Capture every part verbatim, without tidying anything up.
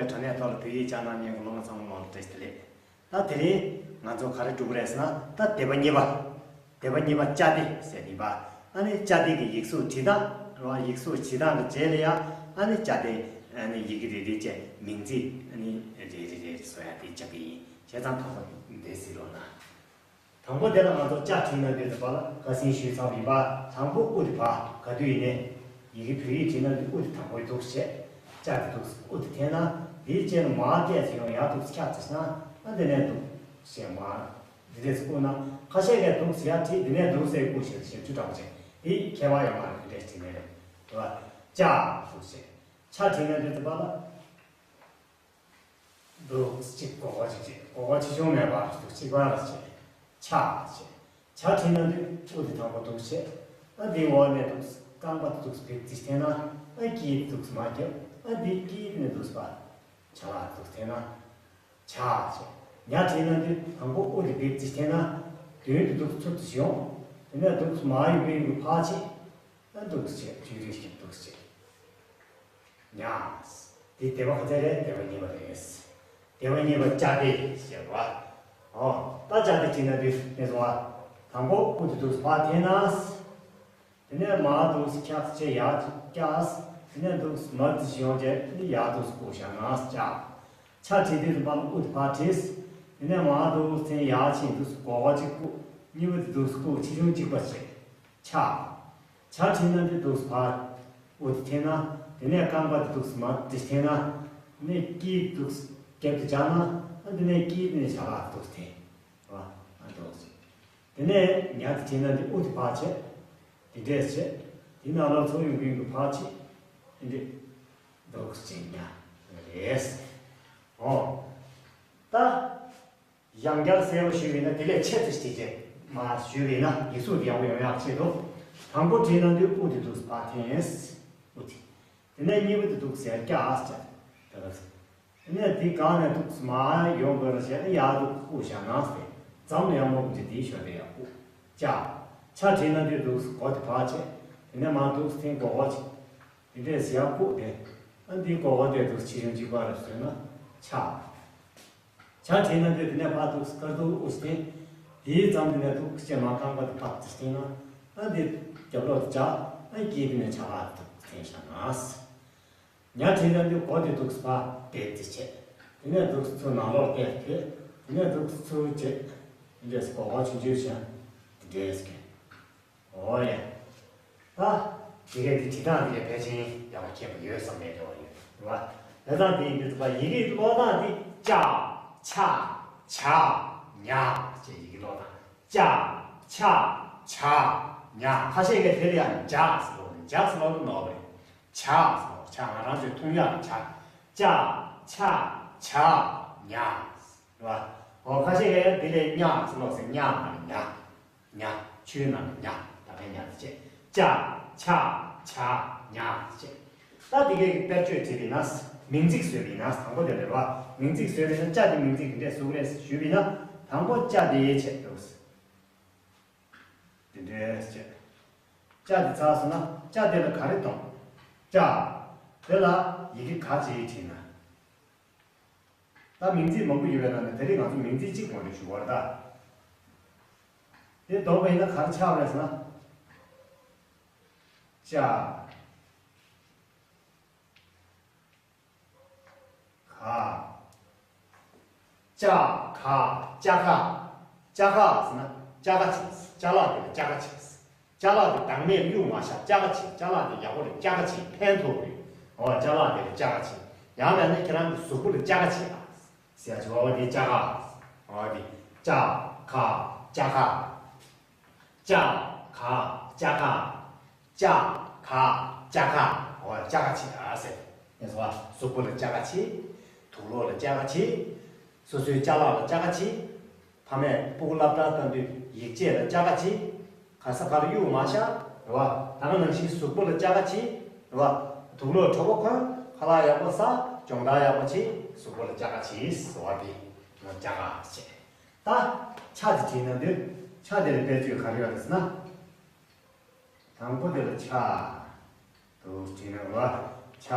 དྲ་གནས་ཐོག་ལ་བོད་ཡིག་སྦྱང་གནང་མཁན་གྱི་སློབ་མ་ཚང་མ་ལ་བཀྲ་ཤིས་བདེ་ལེགས། ད་དེ་རིང་ང་ཚོ་ག་རེ་སྒྲུབ་ཀྱི་རེད་ཟེར་ན། ད་སྡེ་པ་གཉིས་པ། སྡེ་པ་གཉིས་པ་ཅ་སྡེ་ཟེར་ནི་པ། ཨ་ནི་ཅ་སྡེ་གི་ཡིག་གཟུགས་བྲིས་སྟངས་རེད་བ། ཡིག་གཟུགས་བྲིས་སྟངས་ཀྱི་རྗེས་ལ་ཡང་ཨ་ནི་ཅ་སྡེ། ཨ་ནི་ཡི་གེ་རེ་རེ་བཅས་མིང་ཚིག་ཨ་ནི་རེ་རེ་རེ་རེ་བཟོ་ཡ་དེ་སྦྱང་གི་ཡིན། བྱས་ཙང་ཐོག་མ་འདི་གཟིགས་རོགས་གནང་། དང་པོ་དེ་ལ་ང་ཚོ་ཅ་བྲིས་ན་འདོད་པ་ལ་ཁ་སང་ཞུས་ཚར་བ་ཡིན་པ། དང་པོ་ཨུ་དེ་ཕར་ག་དུས་ཡིན་ནའི་ཡི་གེ་བོད་ཡིག་བྲིས་ན་འདི་ཨུ་དེ་དང་པོ་འདུག་བྱས། ཅ་དེ་འདུག་ཨུ་དེ་འཐེན་ན་འདིའི་རྗེས་ལ་མར་བལྟས་ཚེ་ཡང་ཡར་འདུག་ཁྱག་ཚེ་ན་ཨ་འདི་ནས་འདུག་བྱས། མར་འདི་འདྲས་བསྐུར་ན་ཁ་ཤས་ཀས་འདུག་ཡར་བྲིས། འདི་ནས་འདུག་ཟེར་བསྐུར་ཞེས་ཞེས་བཅུ་དྲག་པོ་བྱས། འདི་ཁྱད་པར་ཡོད་མ་རེད། འདི་འདྲས་བྲིས་ནས་རེད་བ། ཅ་འདུག་བྱས། ཆ་བྲིས་ན་འདི་འདུག་པ་ལ། འདུག་གཅིག་སྒོར་སྒོར་གཅིག་བྱས། སྒོར་སྒོར་ཆེ་ཆུང་མེད་པར་འདུག་གཅིག་པ་ལ་བྱས། ཆ་བྱས། ཆ་བྲིས་ན་འདུག་ཨུ་དེ་དང་པོ་འདུག་བྱས། ཨ་འདིའི་འོག་ནས་འདུག་རྐང་པ་འདུག་བེག་ཅིག་འཐེན་ན་ཨ་ཀི་འདུག་མར་རྒྱབ། ཨ་འདི་ཀི་ནས་འདུག་པ་ཆ་ལ་འདུག་འཐེན་ན་ཆ་བྱས། ཉ་བྲིས་ན་འདུག་དང་པོ་ཨུ་དེ་བེག་ཅིག་འཐེན་ན་མདུན་དུ་འདུག་ཚུར་དུ་ཡོང་། དེ་ནས་འདུག་མར་ཡུག་གུ་ཡུག་གུ་ཕར་བྱས། ཨ་འདུག་བྱས། བཅུ་རེ་ཞིག་འདུག་བྱས། ཉ། འདི་སྡེ་པ་ག་ཚད་རེད། སྡེ་པ་གཉིས་པ་རེད། སྡེ་པ་གཉིས་པ་ཅ་སྡེ་ཟེར་བ། ཨོ། ད་ཅ་སྡེ་བྲིས་ན་འདི་ནས་བཟུང་བ། དང་པོ་ཨུ་དེ་འདུག་ཕར་འཐེན་ན། དེ་ནས་མར་འདུག་ཁྱག་ཚེ་ཡར་བཀྱག་དེ་ནས་འདུག་མར་དེ་ཡོང་རྗེས་ནི་ཡར་འདུག་བསྐུར་བཞག་ན་ཅ། ཆ་བྲིས་དུས་རིམ་པ་ལ་ཨུ་དེ་ཕར་བྲིས། དེ་ནས་མར་འདུག་འཐེན། ཡར་ཕྱིན་འདུག་སྒོར་སྒོར་གཅིག་བསྐུར། གཉིས་པ་དེ་འདུག་བསྐུར། ཆེ་ཆུང་གཅིག་པ་བྱས། ཆ། ཆ་བྲིས་ན་འདི་འདུག་ཕར་ཨུ་དེ་འཐེན་ན། དེ་ནས་རྐང་པ་དེ་འདུག་མར་དེ་འཐེན་ན། ནས་ཀི་འདུག་རྒྱབ་ཏུ་བཅག་ན། ཨ་འདི་ནས་ཀི་དེ་ནས་བྱ་ལ་འདུག་འཐེན། ཨ་ཨ་འདུག་ཟེར། དེ་ནས་ཉ་དེ་བྲིས་ན་འདི་ཨུ་དེ་ཕར་བྱས། དེ་འདྲས་བྱས། དེ་ནང་ལ་ཚུར་ཡོང་གིན་གི་ཕར་བྱས། དེ་འདྲས་འདུག་ཟེར། ཉ་རེད། ཨོ། ད། ཡང་བསྐྱར་གསལ་པོ་ཞུས་པ་ཡིན་ན། དེ་ལས་ཆེད་དུ་བྱས་རྗེས་མར་ཞུས་པ་ཡིན་ན་ཡིག་གཟུགས་དེ་ཡག་པོ་ཡོང་ཡག་ཆེད་དུ། དང་པོ་བྲིས་ན་འདི་ཨུ་དེ་འདུག་ཕར་འཐེན། ཨུ་དེ། དེ་ནས་གཉིས་པ་དེ་འདུག་ཟེར་རྒྱག་ཟེར། དེ་ལ་ཟེར། དེ་ནས་འདི་སྒང་ནས་འདུག་མར་ཡོང་དགོས་རེད་བྱས་ན་ཡར་འདུག་བསྐུར་བཞག་ན་ཟེར། འཛམ་གླིང་ཡག་མོ་ཀུན་གྱི་དེའི་ཞོར་དེ་ཡག་པོ། ཅ། ཆ་བྲིས་ན་འདི་འདུག་སྒོ་དེ་ཕར་བྱས། དེ་ནས་མར་འདུག་འཐེན། སྒོར་སྒོར་གཅིག་དེ་འདྲས་ཡར་བསྐུར་ཏེ། ཨ་འདི་སྒོར་སྒོར་དེ་འདུག་ཆེ་ཆུང་གཅིག་པ་རེད་ཟེར་ན་ཆ། ཆ་བྲིས་ན་འདི་དེ་ནས་ཕར་འདུག་སྐར་གདུགས་ཨུ་སྟེ། དེའི་མཚམས་དེ་ནས་འདུག་སྐྱེས་མ་རྐང་པ་དེ་ཕར་དེ་སྟེང་ན། ཨ་འདི་རྒྱབ་ལོགས་ལ་བཅག་ཨ་དཀྱིལ་དེ་ནས་ཆ་ལ་འདུག་འཐེན་བཞག་ན། ཉ་བྲིས་ན་འདི་སྒོ་དེ་འདུག་ཕར་དེ་དེ་བྱས། དེ་ནས་འདུག་ཚུར་ནང་ལོགས་བལྟས་ཏེ། དེ་ནས་འདུག་ཚུར་བྱས། འདི་འདྲས་སྒོར་སྒོར་ཆུང་ཆུང་བྱས། འདི་འདྲས་ཀྱི། ཨོ་ཡ། ད། དེ་གའི་དེ་བྲིས་སྟངས་དེ་གའི་ཕལ་ཆེར་ཡག་པོ་མཁྱེན་པ་ཡོད་བསམ་པའི་རེ་བ་ཡོད་རེད་བ། བྱས་ཙང་དེ་ཡིན་དུས་ཙམ་པ་ཡི་གེ་ཀློག་སྟངས་དེ་ཅ། ཆ། ཇ། ཉ་ཅེས་ཡི་གེ་ཀློག་སྟངས། ཅ། ཆ། ཇ། ཉ། ཁ་ཤས་ཀྱིས་དེ་ལ་ཡང་ཇ་ཟེར་ལབ་ནས་ཇ་ཟེར་ལབ་ཀྱི་ནོར་བ་རེད། ཇ་ཟེར་ལབ། ཇ། ང་རང་ཚོའི་འཐུང་ཡག་ཇ། ཅ། ཆ། ཇ། ཉ། རེད་བ། འོ་ཁ་ཤས་ཀྱིས་དེ་ལ་ཉ་ཟེར་ལབ་ཟེར། ཉ་མ་རེད། ཉ། ཉ། ཆུའི་ནང་གི་ཉ། ད་ལྟའི་ཉ་དེ་བྱས། ཅ། ཆ། ཇ། ཉ་བྱས། ད་འདི་གའི་དཔེར་བརྗོད་བྲིས་པ་ཡིན་ན། མིང་ཚིག་བཟོས་པ་ཡིན་ན། དང་པོ་དེ་རེད་བ། མིང་ཚིག་བཟོས་པ་ཡིན་ན་ཅ་དེ་མིང་ཚིག་འདི་འདྲས་བཟོ་གི་རེད་ཞུས་པ་ཡིན་ན། དང་པོ་ཅ་དེ་བྱས་འདུག་འདི་འདྲས་བྱས། ཅ་དེ་ཚར་སོང་ན་ཅ་དེ་ལ་ག་རེ་གཏོང་། ཅ། དེ་ལ་ཡི་གེ་ག་ཅིག་བྲིས་ན། ད་མིང་ཚིག་མང་པོ་ཡོད་པའི་ནང་ནས་དེ་རིང་ང་ཚོ་མིང་ཚིག་གཅིག་ངོ་སྤྲོད་ཞུ་བར་གདའ། དེ་འདོགས་པ་ཡིན་ན་ག་རེ་ཆགས་པ་རེད་ཟེར་ན། ཅ། ག། ཅ་ག། ཅ་ག། ཅ་ག་ཟེར་ན་ཅ་ག་བྱས། ཅ་ལག་དེ་ལ་ཅ་ག་བྱས། ཅ་ལག་དེ་བདག་མེད་གཡུག་མ་བཞག་ཅ་ག་བྱས། ཅ་ལག་དེ་ཡག་པོ་རེད། ཅ་ག་བྱས། ཕན་ཐོགས་རེད། འོ་ཅ་ལག་དེ་ལ་ཅ་ག་བྱས། ཡང་མིན་ན་ཁྱེད་རང་གི་གཟུགས་པོ་ལ་ཅ་ག་བྱས་ཨ། ཟེར་ཡ་བྱས་པ་འོ་དེ་ཅ་ག། འོ་དེ་ཅ་ག། ཅ་ག། ཅ་ག། ཅ་ག། ཅ་ག། ཅ་ག། འོ་ཅ་ག་བྱས་ཨ་ཟེར། ཡིན་སོང་བ། གཟུགས་པོ་ལ་ཅ་ག་བྱས། དུག་ལོག་ལ་ཅ་ག་བྱས། སོ་སོའི་ཅ་ལག་ལ་ཅ་ག་བྱས། ཕ་མས་སྤུ་གུ་སློབ་གྲྭར་གཏོང་དུས་ཡིག་ཆས་ལ་ཅ་ག་བྱས། ག་ས་ག་རུ་གཡུག་མ་བཞག་རེད་བ། ད་ག་ནང་བཞིན་གཟུགས་པོ་ལ་ཅ་ག་བྱས་རེད་བ། དུག་ལོག་དྲོ་པོ་གོན། ཁ་ལག་ཡག་པོ་ཟ། སྦྱོང་བརྡར་ཡག་པོ་བྱས། གཟུགས་པོ་ལ་ཅ་ག་བྱས་ཟེར་བ་དེ་ངོ་ཅ་ག་བྱས། ད་ཆ་དེ་བྲིས་ན་འདིར་ཆ་དེ་ལ་དཔེར་བརྗོད་ག་རེ་ཡོད་རེད་ཟེར་ན། དང་པོ་དེ་ལ་ཆ། དུ་བྲིས་ན་རེད་བ། ཆ།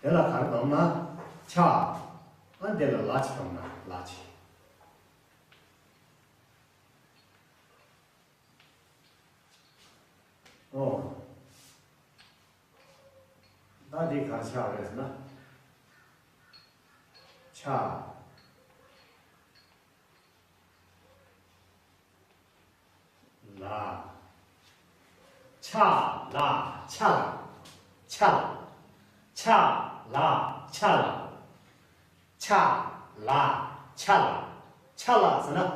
དེ་ལ་ག་རེ་འདོགས་ན། ཆ། ཨ་འདི་ལ་ལ་ཅིག་བཏང་ན་ལ་ཅིག་ཨོ། ད་འདི་ག་ཆགས་རེད་ཟེར་ན། ཆ། ལ། ཆ་ལ་ཆ་ལ། ཆ་ལ། ཆ་ལ་ཆ་ལ། ཆ་ལ་ཆ་ལ། ཆ་ལ་ཟེར་ན་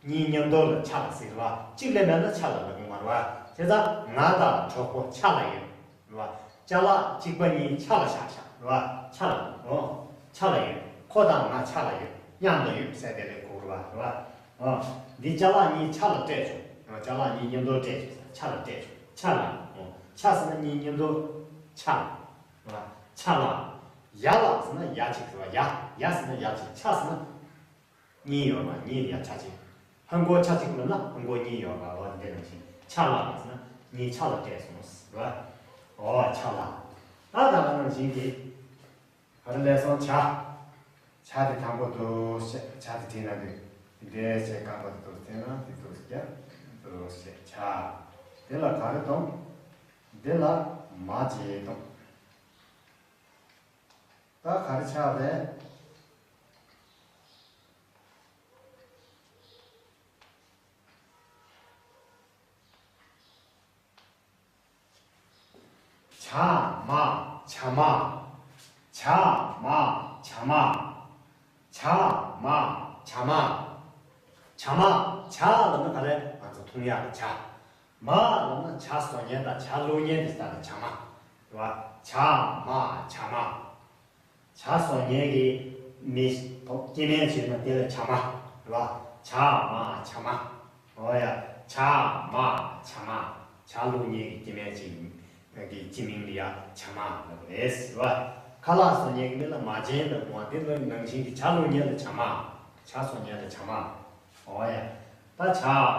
གཉིས་མཉམ་དུ་ལ་ཆ་ལ་ཟེར་བ། གཅིག་ལས་མེད་ན་ཆ་ལ་ལབ་དགོས་མ་རེད་བ། བྱས་ཙང་ང་དང་གྲོགས་པོ་ཆ་ལ་ཡོད་རེད་བ། ཅ་ལག་གཅིག་པ་གཉིས་ཆ་ལ་བཞག་བཞག་རེད་བ། ཆ་ལ། ཨོ། ཆ་ལ་ཡོད། ཁོ་དང་ང་ཆ་ལ་ཡོད། མཉམ་དུ་ཡོད་ཟེར་དེ་ལས་གོ་རེད་བ། རེད་བ། ཨོ། འདི་ཅ་ལག་གཉིས་ཆ་ལ་སྤྲད་བྱུང་། ཨོ། ཅ་ལག་གཉིས་མཉམ་དུ་སྤྲད་བྱུང་ཟེར། ཆ་ལ་སྤྲད་བྱུང་། ཆ་ལ། ཨོ། ཆ་ཟེར་ན་གཉིས་མཉམ་དུ་ཆ་ལ། ཆ་ལ། ཡ་ལ་ཟེར་ན་ཡ་གཅིག་རེད་བ། ཡ། ཡ་ཟེར་ན་ཡ་གཅིག་ཆ་ཟེར་ན་གཉིས་ཡོད་པ། གཉིས་ཡ་ཆ་གཅིག་ཧ་གོ། ཆ་གཅིག་ལབ་ན་ཧ་གོ་གཉིས་ཡོད་པ། འོ་འདི་ནང་བཞིན་ཆ་ལ་ཟེར་ན་གཉིས་ཆ་ལ་སྤྲད་སོང་ཟེར་བ། འོ་ཆ་ལ། ད་ད་ག་ནང་བཞིན་གྱི་ག་རེ་ལས་སོང་། བྱ། བྱ་དེ་དང་པོ་འདུག་བཤད། བྱ་དེ་བྲིས་ན་འདུག་འདི་འདྲའི་བྱས་རྐང་པ་དེ་འདུག་བསྟན་ན་དེ་འདུག་སྐྱ་འདུག་བཤད། བྱ། དེ་ལ་ག་རེ་གཏོང་། དེ་ལ་མ་བྱས་གཏོང་། ད་ག་རེ་ཆགས་རེད། བྱ་མ། བྱ་མ། བྱ་མ། བྱ་མ། བྱ་མ། བྱ་མ། བྱ་མ། བྱ་ལབ་ན་ག་རེ། ང་ཚོ་འཐུང་ཡག་གི་བྱ། མ་ལབ་ན་བྱ་བཟོ་མཁན་དང་བྱ་བླུག་མཁན་དེ་ལྟ་ན་བྱ་མ་རེད་བ། བྱ་མ། བྱ་མ། བྱ་བཟོ་མཁན་གྱི་མི་སྐྱེ་དམན་བྱས་ན་དེ་ལ་བྱ་མ་རེད་བ། བྱ་མ། བྱ་མ། འོ་ཡ། བྱ་མ། བྱ་མ། བྱ་བླུག་མཁན་གྱི་སྐྱེ་དམན་ཅིག་གི་སྤྱི་མིང་ལ་ཡ་བྱ་མ་ལབ་རེད་ཟེར་བ། ཁ་ལག་བཟོ་མཁན་གྱི་མི་ལ་མ་བྱན་ལབ་དགོས་པ། དེ་ལ་ནང་བཞིན་གྱི་བྱ་བླུག་མཁན་ལ་བྱ་མ། བྱ་བཟོ་མཁན་ལ་བྱ་མ། འོ་ཡ། ད་བྱ་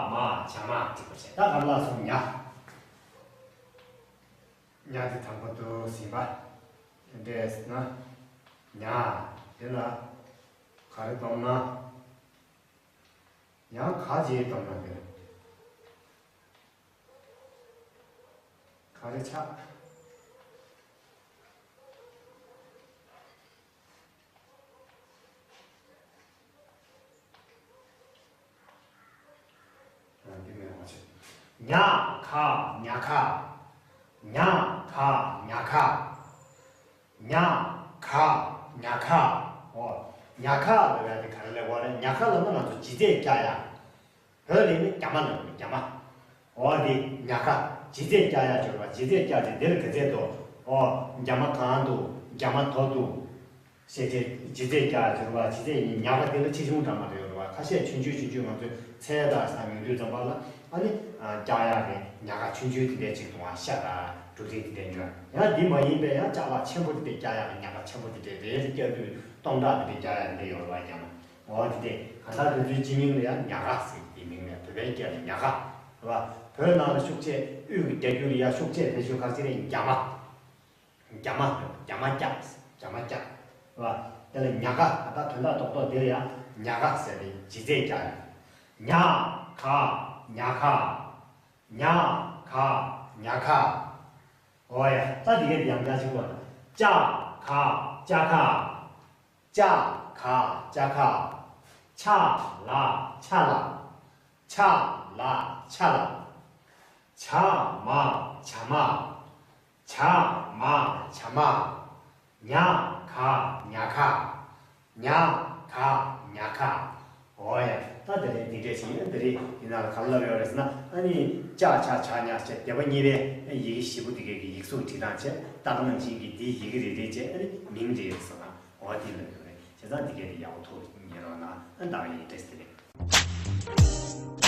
མ་བྱ་མ་འགྲིག་པ་བྱས། ད་ག་རེ་ལ་སོང་། ཉ། ཉ་དེ་དང་པོ་འདུག་ཟིན་པ། དེ་འདྲས་ན། ཉ། དེ་ལ་ག་རེ་གཏོང་ན། ཡང་ག་ཅིག་གཏོང་ན་དེ་ག་རེ་ཆགས། ཉ་ཁ། ཉ་ཁ། ཉ་ཁ། ཉ་ཁ། ཉ་ཁ། ཉ་ཁ། ཨོ། ཉ་ཁ་ལབ་ཡ་དེ་ག་རེ་ལབ་དགོས་རེད། ཉ་ཁ་ལབ་ན་ང་ཚོ་ལྗིད་ཚད་བཀྱག་ཡ། བོད་ལ་ནི་རྒྱ་མ་ལབ་རྒྱ་མ། འོ་དེ་ཉ་ཁ། ལྗིད་ཚད་བཀྱག་ཡ་སྦྱོར་བ། ལྗིད་ཚད་བཀྱག་དེ་འདི་ལ་ག་ཚད་འདུག་ཨོ། རྒྱ་མ་གང་འདུག་རྒྱ་མ་དོ་འདུག་ཞེས་བྱས་ལྗིད་ཚད་བཀྱག་ཡ་སྦྱོར་བ། ལྗིད་ཚད་ནི་ཉ་ཁ་དེ་ལ་ཆེ་ཆུང་འདྲ་མ་འདྲ་ཡོད་རེད་བ། ཁ་ཤས་ཆུང་ཆུང་ཆུང་ཆུང་། ང་ཚོས་ཚལ་དང་ས་ཉོ་དུས་ཙམ་པ་ལ་ཨ་ནི་བཀྱག་ཡག་གི་ཉ་ཁ་ཆུང་ཆུང་དེ་འདྲས་ཅིག་འདུག་ཨ། ཤ་དང་གྲུ་གཟིངས་དེ་འདྲས་ཉོ། ཡང་འདི་མ་ཡིན་པའི་ཡང་ཅ་ལག་ཆེན་པོ་དེ་འདྲས་བཀྱག་ཡག་གི་ཉ་ཁ་ཆེན་པོ་དེ་འདྲས་རེ་རེ་བཀྱག་དུས་སྟོང་ཕྲག་དེ་འདྲས་བཀྱག་ཡག་དེ་འདྲས་ཡོད་རེད་བ། རྒྱ་མ། འོ་དེ་དེ་ག་ས་དེ་ཚོའི་སྤྱི་མིང་ལ་ཡང་ཉ་ཁ་ཟེར་གྱི་མིང་ལ་བོད་པའི་སྐད་ལ་ཉ་ཁ་རེད་བ། བོད་ནང་ལ་ཤུགས་ཆེ། དབུས་ཀྱི་རྒྱ་རྒྱུད་ལ་ཡང་ཤུགས་ཆེ་བེད་སྤྱོད་ག་ཚད་རེད། རྒྱ་མ། རྒྱ་མ། རྒྱ་མ་བཀྱག་རྒྱ་མ་བཀྱག་རེད་བ། དེ་ལ་ཉ་ཁ། ད་དོན་དག་རྡོག་རྡོག་དེ་ལ་ཡང་ཉ་ཁ་ཟེར་ཏེ་ལྗིད་ཚད་བཀྱག་ཡ། ཉ་ཁ། ཉ་ཁ། ཉ་ཁ། ཉ་ཁ། འོ་ཡ། ད་དེ་གའི་ཡང་བསྐྱར་ཞིག་གོ། ཅ་ཁ། ཅ་ཁ། ཅ་ཁ། ཅ་ཁ། ཆ་ལ། ཆ་ལ། ཆ་ལ། ཆ་ལ། ཇ་མ། ཇ་མ། ཇ་མ། ཇ་མ། ཉ་ག། ཉ་ག། ཉ་ག། ཉ་ག། འོ་ཡ། ད་དེ་ནས་འདི་འདྲས་ཤིག་ཡིན། འདི་རེད། འདི་ནང་ལ་ག་རེ་ལབ་ཡོད་རེད་ཟེར་ན། ཨ་ནི་ཅ་ཆ་ཇ་ཉ་ཞེས་སྡེ་པ་གཉིས་པའི་ཡི་གེ་བཞི་པོ་འདི་གའི་གི་ཡིག་གཟུགས་བྲིས་སྟངས་བྱས། ད་ག་ནང་བཞིན་གྱི་འདིའི་ཡི་གེ་རེ་རེ་བྱས། ཨ་ནི་མིང་རེ་རེ་ཟེར་ན། འོ་དེ་ལབ་ཡོད་རེད། བྱས་ཙང་འདི་གའི་དེ་ཡག་པོ་ཐུགས་ཉན་རོགས་གནང་། ཨ་ནི་ད་ག་ཡིན་འདྲས་དེ་རེད།